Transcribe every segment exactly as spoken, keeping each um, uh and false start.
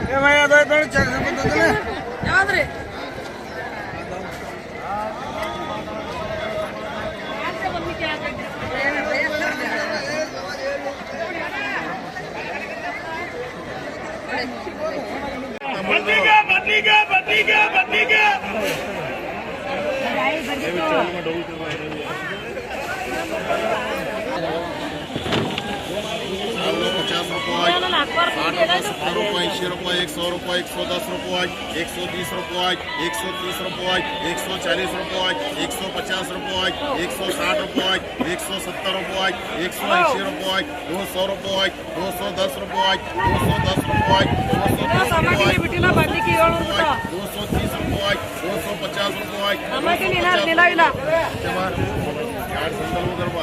اے بھائی، ادھر، ادھر چیک سے بتا دے۔ بدلی گیا، بدلی گیا، بدلی گیا، بدلی گیا۔ پچاس روپے، ساٹھ روپے، ستر روپے، اسی روپے، ایک سو روپے، ایک سو دس روپے، ایک سو بیس روپے، ایک سو تیس روپے، ایک سو چالیس روپے، ایک سو پچاس روپے، ایک سو ساٹھ روپے، ایک سو ستر روپے، ایک سو اسی روپے، دو سو روپے، دو سو دس روپے، دو سو دس روپے، دو سو بیس روپے، دو سو تیس روپے، دو سو پچاس روپے، دو سو پچاس روپے۔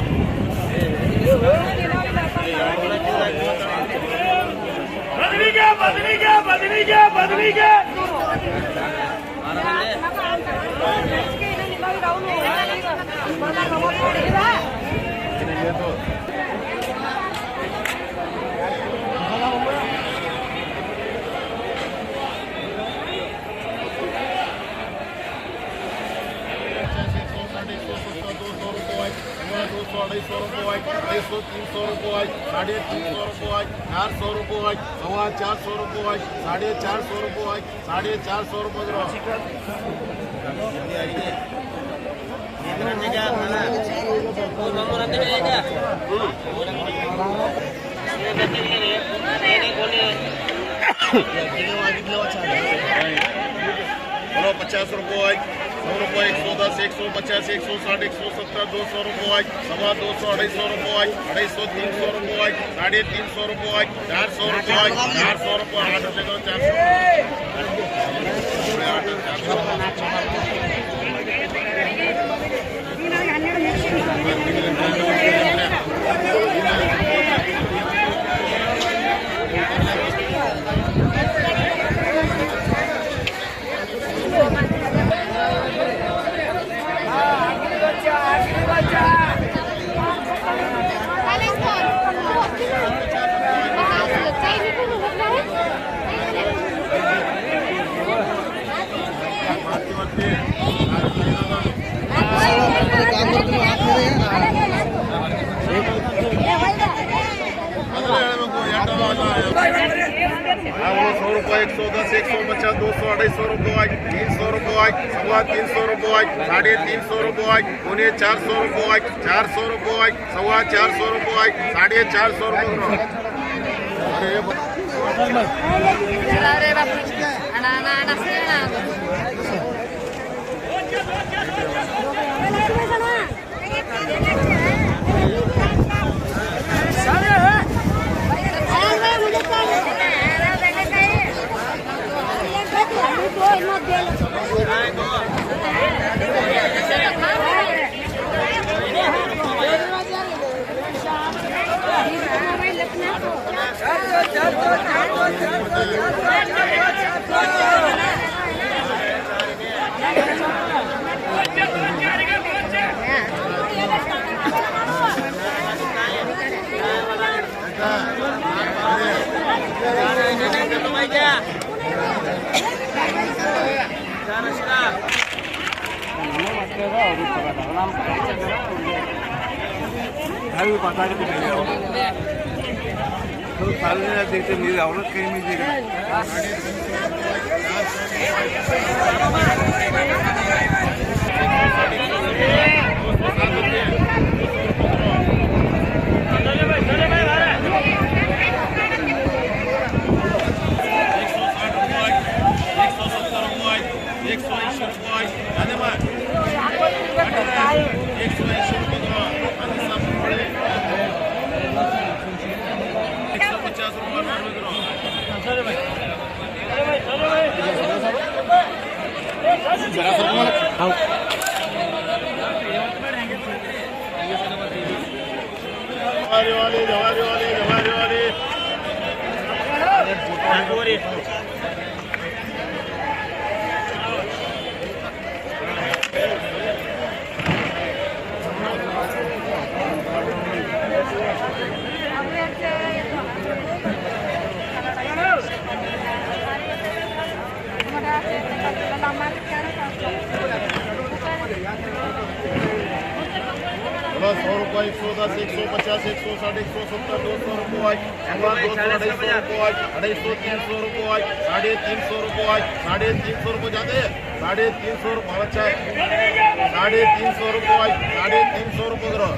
بدلی گیا، بدلی گیا، بدلی گیا، بدلی گیا۔ ایک سو، ساڑھے ایک سو، سو، سو، دو سو روپے، سوا دو سو، اڑھائی سو روپے، اڑھائی سو، تین سو روپے، ساڑھے تین سو روپے، چار سو روپے، سوا چار سو روپے، ساڑھے چار سو روپے، ساڑھے چار سو روپے کرو۔ بولو، پچاس روپے، سو روپے، ایک سو دس، ایک سو پچاس، ایک سو ساٹھ، ایک سو ستر، دو سو روپے، سوا دو سو، اڑھائی سو روپے، اڑھائی سو، تین سو روپے، ساڑھے تین سو روپے، چار سو روپے، چار سو روپے، آٹھ روپے دو، چار سو۔ ہاں، وہ سو روپے، ایک سو دس، ایک سو پچاس، دو سو، اڑھائی سو روپے، تین سو روپے، سوا تین سو روپے، ساڑھے تین سو روپے، پونے چار سو روپے، چار سو روپے، سوا چار سو روپے، ساڑھے چار سو روپے۔ ایک سو ایسی روپے، ایک سو ایسی روپے کرو۔ ایک سو پچاس روپے کرو۔ ہماری والی، ہماری والی، ہماری والی۔ سو روپے، ایک سو دس، ایک سو پچاس، ایک سو ساٹھ، ایک سو ستر، دو سو روپے، دو سو، اڑھائی سو، تین سو روپے، ساڑھے تین سو روپے، ساڑھے تین سو روپے جاتے ہیں، ساڑھے تین سو روپے بچا ہے، ساڑھے تین سو روپے، ساڑھے تین سو روپے کرو۔